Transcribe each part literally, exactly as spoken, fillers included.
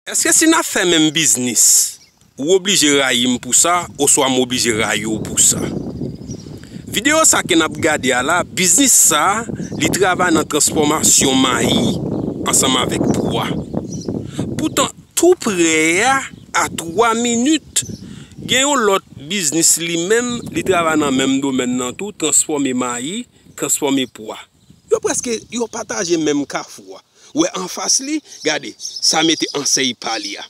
Èske si n ap fè menm biznis, ou oblije rayi m pou sa, oswa m oblije rayi w pou sa? Videyo sa ke n ap gade a la, biznis sa, li travay nan transfòmasyon mayi ansanm avèk pwa. Poutan, tou prè a, a twa minit, gen yon lòt biznis li menm, li travay nan menm domèn nan tou, transfòme mayi, transfòme pwa. Yo prèske, yo pataje menm kafou a. Ou wè anfas li, gade, sa mete ansèy pa li a.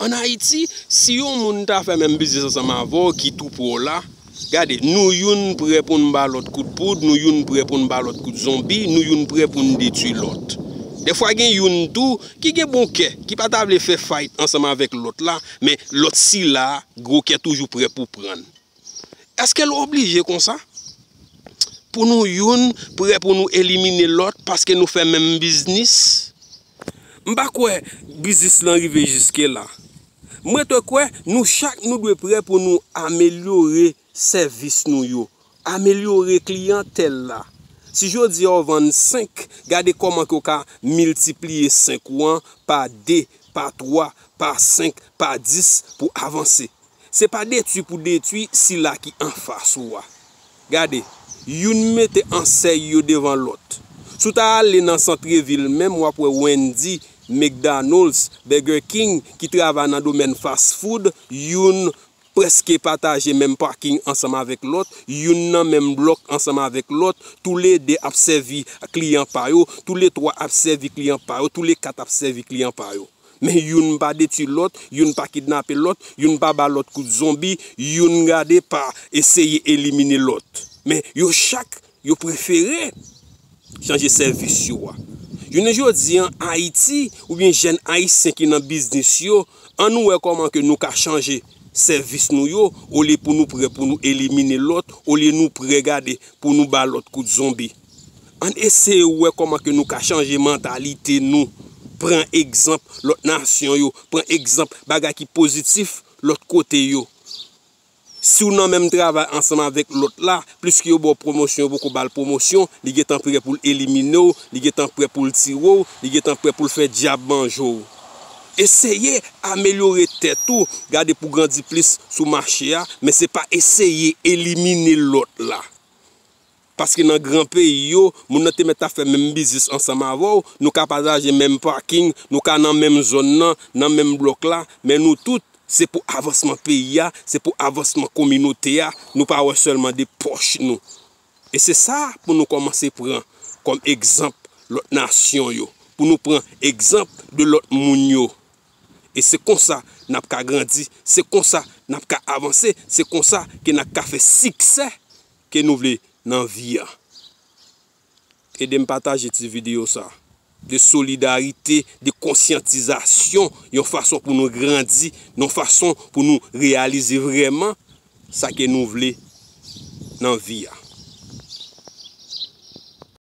Ann Ayiti, si yon moun ta fè menm biznis ansanm avè w ki tou pwè w la, gade, nou youn prè pou n ba lòt kout poud, nou youn prè pou n ba lòt kout zonbi, nou youn prè pou n detwi lòt. Dèfwa gen youn tou ki gen bon kè, ki pa ta vle fè fight ansanm avèk lòt la, men lòt sila a, gwo kè toujou prè pou pran l. Èske l oblije konsa? Pou nou youn prè pou nou elimine lòt paske nou fè menm biznis? M pa kwè biznis lan rive jiske la. Mwen te kwè nou chak nou dwe prè pou nou amelyore sèvis nou yo, amelyore kliyantèl la. Si jodi a w vann senk, gade kòman ke w ka miltipliye senk ou an pa de, pa twa, pa senk, pa dis pou avanse. Se pa detwi pou detwi sila ki anfas ou a. Gade, youn mete ansèy yo devan lòt. Si w ta ale nan santrevil menm, w ap wè Wendy, McDonald's, Burger King ki travay nan domèn fast food, youn prèske pataje menm paking ansanm avèk lòt, youn nan menm blòk ansanm avèk lòt, toulede ap sèvi kliyan pa yo, toulètwa ap sèvi kliyan pa yo, toulèkat ap sèvi kliyan pa yo. Men youn pa detwi lòt, youn pa kidnape lòt, youn pa ba lòt kout zonbi, youn gade pa eseye elimine lòt. Men yo chak, yo prefere chanje sèvis yo a. Jounen jodi an, Ayiti, oubyen jèn ayisyen ki nan biznis yo, ann wè kòman ke nou ka chanje sèvis nou yo, olye pou nou prè pou nou elimine lòt, olye nou prè gade pou nou ba lòt kout zonbi. Ann eseye wè kòman ke nou ka chanje mantalite nou. Pran egzanp lòt nasyon yo, pran egzanp bagay ki pozitif lòt kote yo. Si w nan menm travay ansanm avèk lòt la, pliske yo ba w pwomosyon, yo poko ba l pwomosyon, li gentan prè pou l elimine w, li gentan prè pou l tire w, li gentan prè pou l fè dyab manje w. Eseye amelyore tèt ou, gade pou grandi plis sou mache a, men se pa eseye elimine lòt la. Paske nan gran peyi yo, moun nan te mèt ap fè menm biznis ansanm avè w, nou ka pataje menm paking, nou ka nan menm zòn nan, nan menm blòk la, men nou tout, se pou avansman peyi a, se pou avansman kominote a, nou pa wè sèlman de pòch nou. E se sa pou nou kòmanse pran kòm egzanp lòt nasyon yo, pou nou pran egzanp de lòt moun yo. E se konsa n ap ka grandi, se konsa n ap ka avanse, se konsa ke n ap ka fè siksè ke nou vle nan vi a. Ede m pataje ti videyo sa de solidarite, de konsyantizasyon, yon fason pou nou grandi, yon fason pou nou reyalize vrèman sa ke nou vle nan vi a.